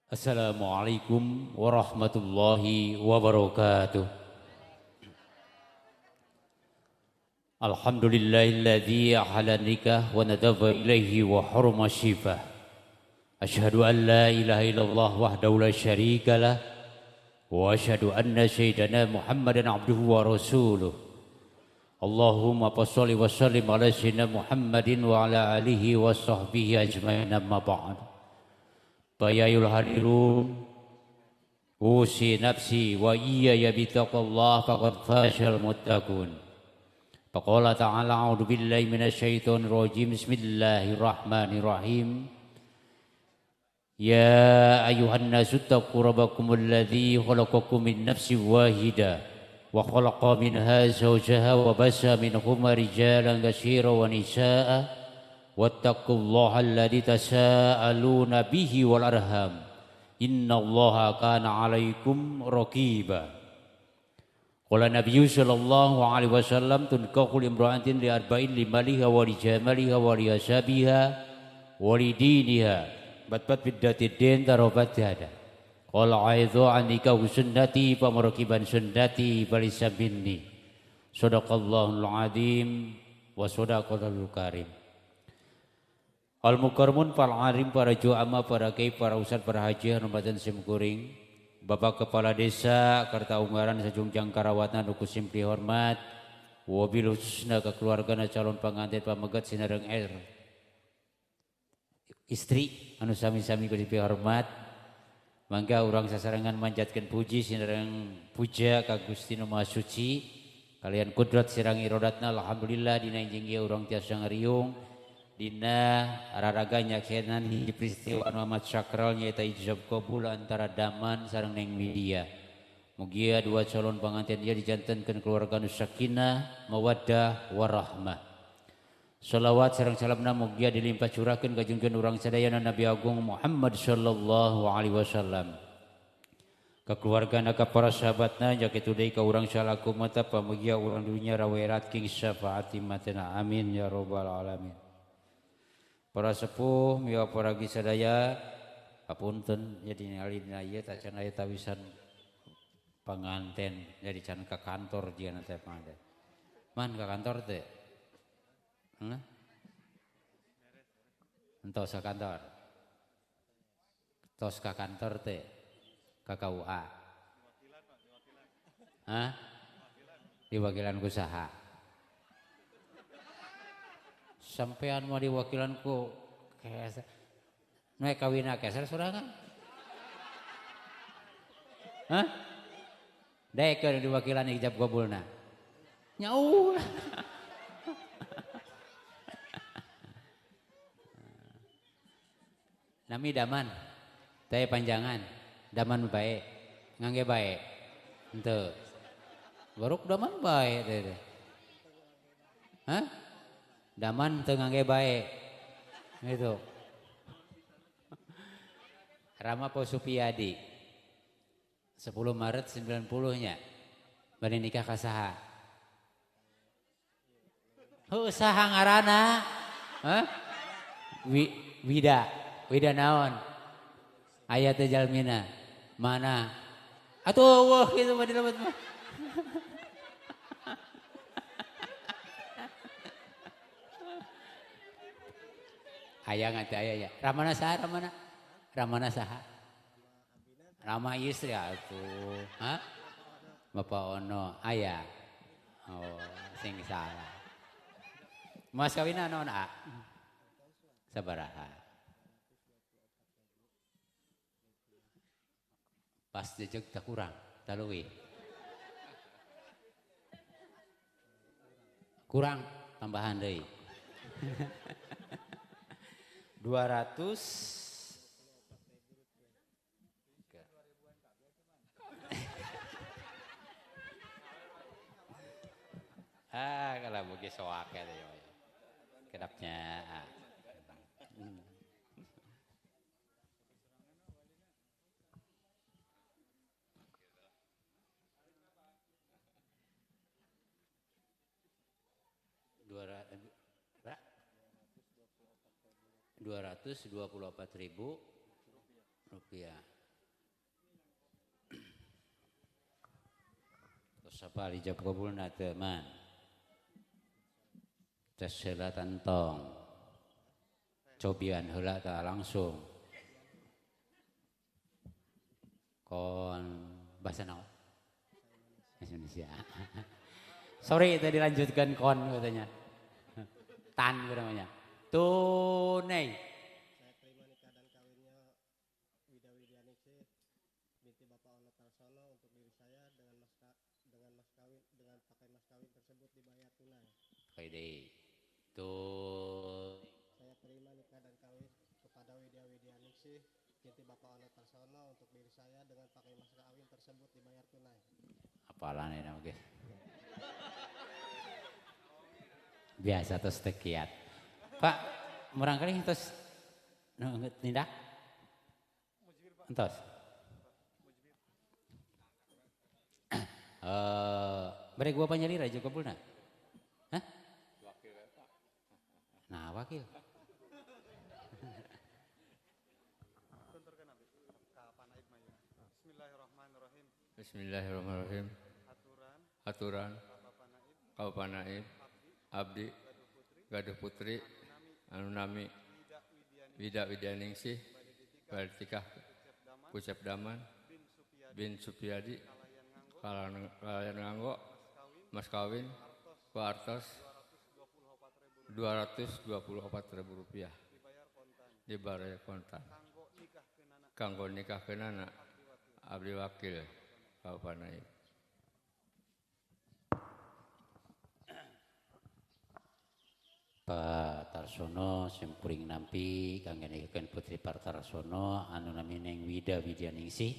Assalamualaikum warahmatullahi wabarakatuh. Alhamdulillahilladzi ahla nikah wa nadaba ilaihi wa haruma syifah. Asyhadu an la ilaha illallah wahdahu la syarikalah wa asyhadu anna sayyidana Muhammadan abduhu wa rasuluh. Allahumma shalli wa sallim ala sayyidina Muhammadin wa ala alihi wa sahbihi ajma'in, amma ba'd. Bayayul hadirun, usi nafsi wa iyaya bitaqallah faqad fashal muttaqun. Faqala ta'ala a'udzu billahi minasyaitonir rajim, bismillahirrahmanirrahim. Ya ayuhan nasu taqu rabbakumul ladzi khalaqakum min nafsin wahidah wa khalaqa minha zawjaha wa basa minhuma rijalan katsiran wa nisaa. Wattaqullaha alladzi tasaaluna bihi wal arham innallaha kana 'alaikum raqiba. Qala nabiyyu sallallahu alaihi wasallam tunkahul imra'atin li arba'in limaliha wa li jamaliha wa li hasabiha wa li diniha batbat biddatid din tarobat hada. Qala aidhu anika sunnati pamrakiban sunnati falisa minni. Sadaqallahul azim wa sadaqallahul karim. Al mukarramun para alim, para juama, para kiai, para ustad, para haji, hormatan simkuring, Bapak Kepala Desa Kertaungaran sajungjang karawatna nu simpli hormat, wabil khususna ka keluargana calon panganten pamegat sinareng er istri anu sami-sami ku dipihormat. Mangga urang sasarengan manjatkeun puji sinareng puja ka Gusti Nu Maha Suci kalian kudrat sirang irodatna. Alhamdulillah dina injing ieu urang tiasa ngariung dina raraga nyaksenan hiji peristiwa anu amat sakral nyaeta ijab kabul antara Daman sareng Neng Widya. Mugia dua calon panganten ieu dijantenkeun keluarga nu sakinah, mawaddah warahmah. Salawat sareng salamna mugia dilimpah curahkeun ka junjungan urang sadayana Nabi Agung Muhammad sallallahu alaihi wasallam. Ka keluargana ka para sahabatna jakitu deui ka urang salaku mata pamugia urang dunya rawerat king syafaati matena, amin ya rabbal alamin. Para sepuh miwa para sadaya apunten jadi ningali dina ieu tacan aya tawisan panganten jadi can ka kantor jieuna teh panganten. Man ka kantor teh? Hah? Entos ka kantor. Tos ka kantor teh ka KUA. Hah? Diwakilan ku saha? Sampean mau diwakilanku keser nu kawina keser sorangan. Hah? Daek diwakilan ijab kabulna. Nya ulah. Nami Daman, teh panjangan, Daman bae, ngangge bae. Henteu. Baruk Daman bae teh. Hah? Daman teu ngangge bae. Gitu. Rama Posupiadi. 10 Maret 90-nya. Bade nikah ka saha? Heuh saha ngaranna? Hah? Wida. Wida naon? Aya teh jalmina. Mana? Atuh eueuh kitu mah dilebet mah. Aya nggak aya ya. Ramana saha Ramana? Ramana saha? Rama istri atuh. Hah? Bapak Ono aya. Oh, sing salah. Mas kawina naon a? Sabaraha? Pas jejeg tak kurang, tak leuwih. Kurang tambahan deui. 200 ah kalau bagi soak ya kedapnya. Dua ratus 224.000 rupiah. Tos apa ijab kabulna teu man? Tes heula tantong. Cobian heula tah langsung. Kon bahasa naon? Indonesia. Sorry tadi lanjutkan kon katanya. Tan namanya. Tunai. Saya terima nikah dan kawinnya Wida Widianingsih binti Bapak Ono Tarsono untuk diri saya dengan mas kawin dengan pakai mas kawin tersebut dibayar tunai. Oke, tuh. Saya terima nikah dan kawin kepada Wida Widianingsih binti Bapak Ono Tarsono untuk diri saya dengan pakai mas kawin tersebut dibayar tunai. Apalan ini guys? Biasa terus tekiat. Pak, murangkali terus tindak? Entos. Bari gua panyalira aja kabulna. Hah? Nah, wakil. Bismillahirrahmanirrahim. Bismillahirrahmanirrahim. Aturan Bapak Naib Abdi Gaduh Putri anu nami Wida Widianingsih bade tikah Kucep Daman bin Supiadi kalayan nganggo mas kawin ku artos 224.000 rupiah dibayar kontan kanggo nikah kenana abdi wakil Bapak Naib. Pak Tarsono simkuring nampi kangge nikahkeun putri Pak Tarsono anu nami Neng Wida Widianingsih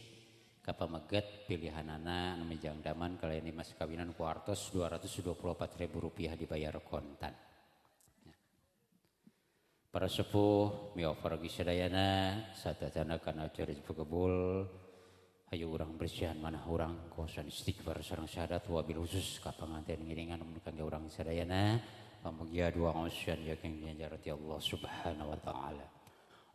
kapameget pilihanana anu mijang daman kalayan mas kawinan ku artos 224.000 rupiah dibayar kontan. Para sepuh miwafaragi sadayana sadayana kana acara kebul hayu urang bersihan manah urang kosan istighfar sareng syahadat wabil khusus ka panganten ngiringan mun kangge urang sadayana pamugia dua ngosian ya kang janjarati Allah Subhanahu wa taala.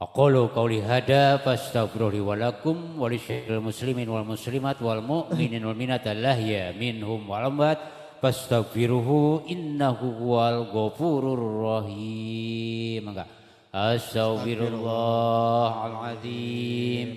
Aqulu qauli hada fastaghfiru li wa lakum wa lisyil muslimin wal muslimat wal mu'minin wal mu'minat allahya minhum wal amwat fastaghfiruhu innahu huwal ghafurur rahim. Mangga. Astaghfirullahalazim.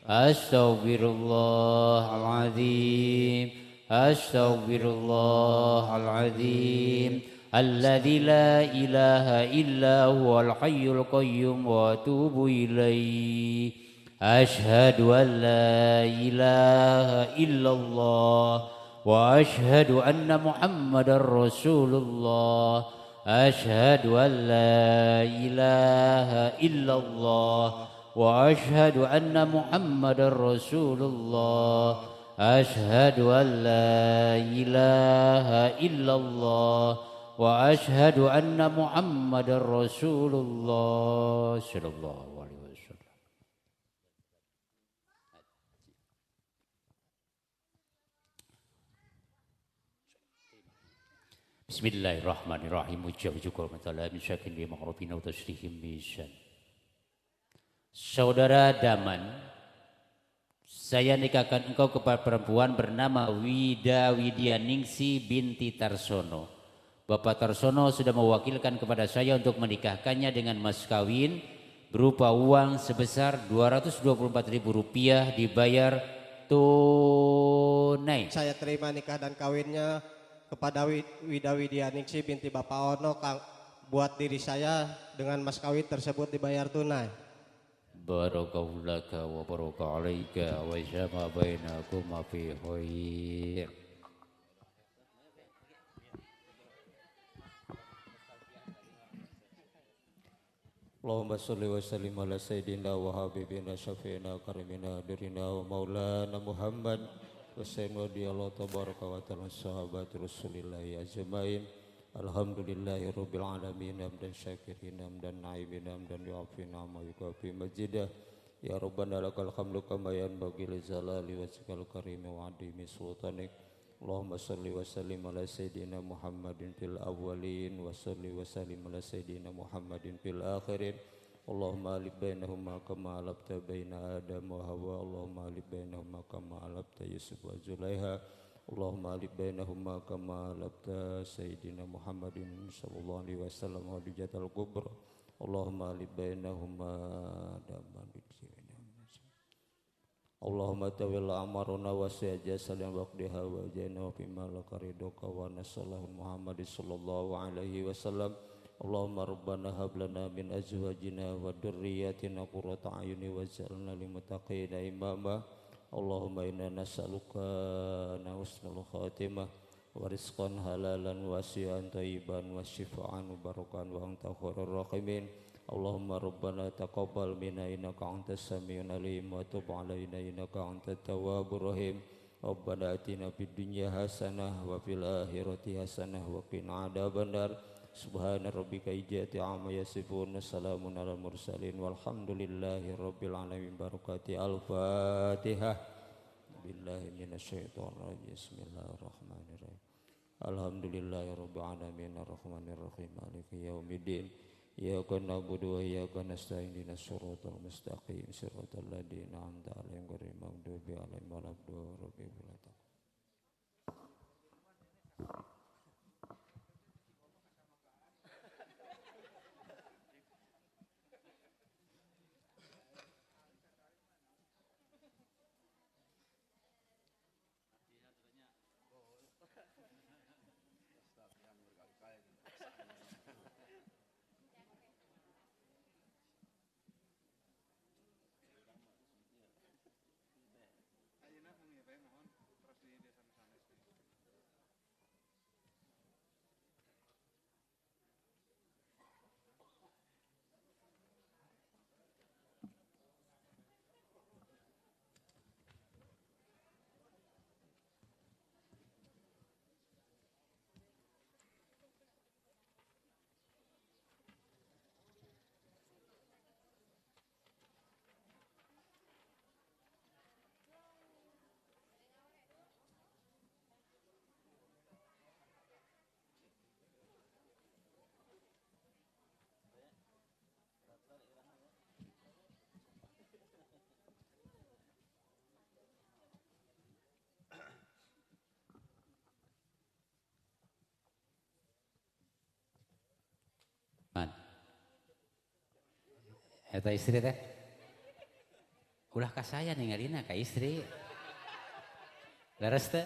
Astaghfirullahalazim. Astaghfirullahalazim. Alladzi la ilaha illa huwal hayyul qayyum wa atubu ilaihi. Asyhadu an la ilaha illallah wa asyhadu anna Muhammadar Rasulullah. Asyhadu an la ilaha illallah wa asyhadu anna Muhammadar Rasulullah. Asyhadu an la ilaha illallah wa asyhadu anna Muhammadar Rasulullah sallallahu alaihi wasallam. Bismillahirrahmanirrahim. Ujab-ujab ta'ala min syakin bi ma'rufin wa tasrihim bi ihsan. Saudara Daman, saya nikahkan engkau kepada perempuan bernama Wida Widianingsih binti Tarsono. Bapak Tarsono sudah mewakilkan kepada saya untuk menikahkannya dengan mas kawin berupa uang sebesar 224.000 rupiah dibayar tunai. Saya terima nikah dan kawinnya kepada Wida Widianingsih binti Bapak Ono kang, buat diri saya dengan mas kawin tersebut dibayar tunai. Barakallahu laka wa baraka alaika wa jama bainakuma fi khair. Allahumma salli wa sallim ala sayyidina wa habibina syafi'ina karimina dirina wa maulana Muhammad wa sayyidina radhiyallahu tabaraka wa ta'ala sahabat Rasulillahi ajmain. Alhamdulillahi rabbil alamin hamdan syakirin hamdan na'imin hamdan yu'afina ma yukafi majidah. Ya Rabbana lakal hamdu kama yanbaghi li jalali wajhikal karim wa 'azimi sultanik. Allahumma salli wa sallim ala sayyidina Muhammadin fil awwalin wa salli wa sallim ala sayyidina Muhammadin fil akhirin. Allahumma alif bainahuma kama alafta baina Adam wa Hawa. Allahumma alif bainahuma kama alafta Yusuf wa Zulaiha. Allahumma alif bainahuma kama alafta Sayyidina Muhammadin sallallahu alaihi wasallam wa dijatal kubra. Allahumma alif bainahuma daman. Allahumma tawalla amaruna wa sajasalan waqdiha wa jana bima laka ridaka wa nasallahu Muhammad sallallahu alaihi wasallam. Allahumma rabbana hab lana min azwajina wa dhurriyyatina qurrata a'yuni waj'alna lil muttaqina imama. Allahumma inna nas'aluka husnul khatimah wa rizqan halalan wasi'an thayyiban wa shifaan barakan wa anta khairur rahimin. Allahumma rabbana taqabbal minna innaka antas samiul alim wa tub alaina innaka antat tawwabur rahim. Rabbana atina fid dunya hasanah wa fil akhirati hasanah wa qina adzabannar. Subhana rabbika izzati amma yasifun, salamun alal mursalin, walhamdulillahi rabbil alamin. Barakati al-Fatihah. Billahi minasyaitonir rajim. Bismillahirrahmanirrahim. Alhamdulillahi rabbil alamin arrahmanir rahim maliki yaumiddin. Iyyaka na'budu wa iyyaka nasta'in ihdinas siratal mustaqim siratal ladzina an'amta 'alaihim ghairil maghdubi 'alaihim waladdallin. Man. Eta istri teh. Ulah ka saya ningalina ka istri. Leres teh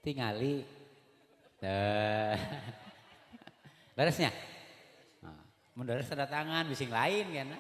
tingali. Leresnya? Nah, mun leres tanda tangan bising lain kan.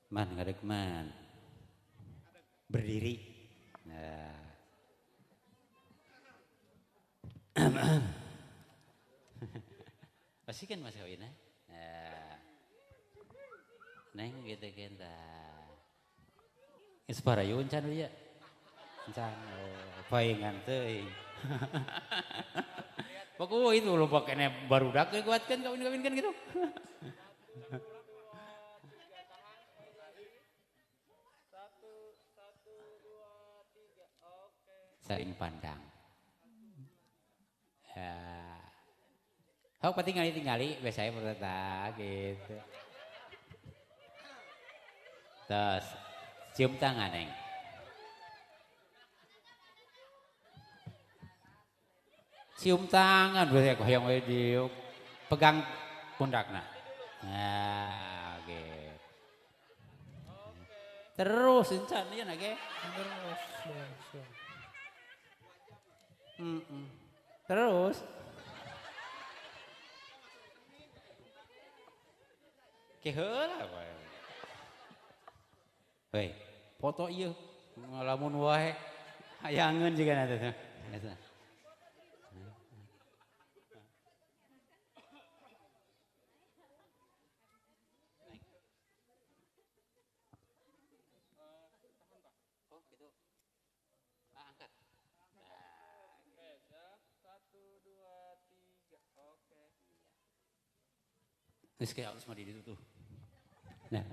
Man ngadeg man. Berdiri. Nah. Pasti kan mas kawin nah. Neng gitu kan tah. Geus parayun can ya. Can paingan teuing. Pokoknya itu lupa kene barudak kuatkan kawin-kawin kan gitu. Saling pandang. Ya. Hok patingali-tingali biasanya bertata gitu. Terus cium tangan neng. Cium tangan biasanya hoyong we diuk. Pegang pundakna. Nah, oke. Terus encan ieu na ge. Terus. Terus. Ke heula we. Hei, foto ieu ngalamun wae hayangeun jiga na teh. Oh, gitu. Angkat. Oke, siap. 1, 2, 3. Oke. Terus kayak harus mandi itu tuh. Nah.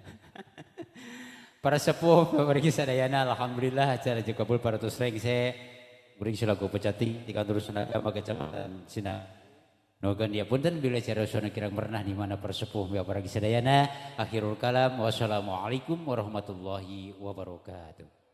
Para sepuh pemergi sadayana alhamdulillah acara kabul para tus rengse bring selaku pecati di kantor Sunagama Kecamatan Sina. Nuhun dia punten bila cara sona kirang pernah di mana para sepuh pemergi sadayana. Akhirul kalam wassalamualaikum warahmatullahi wabarakatuh.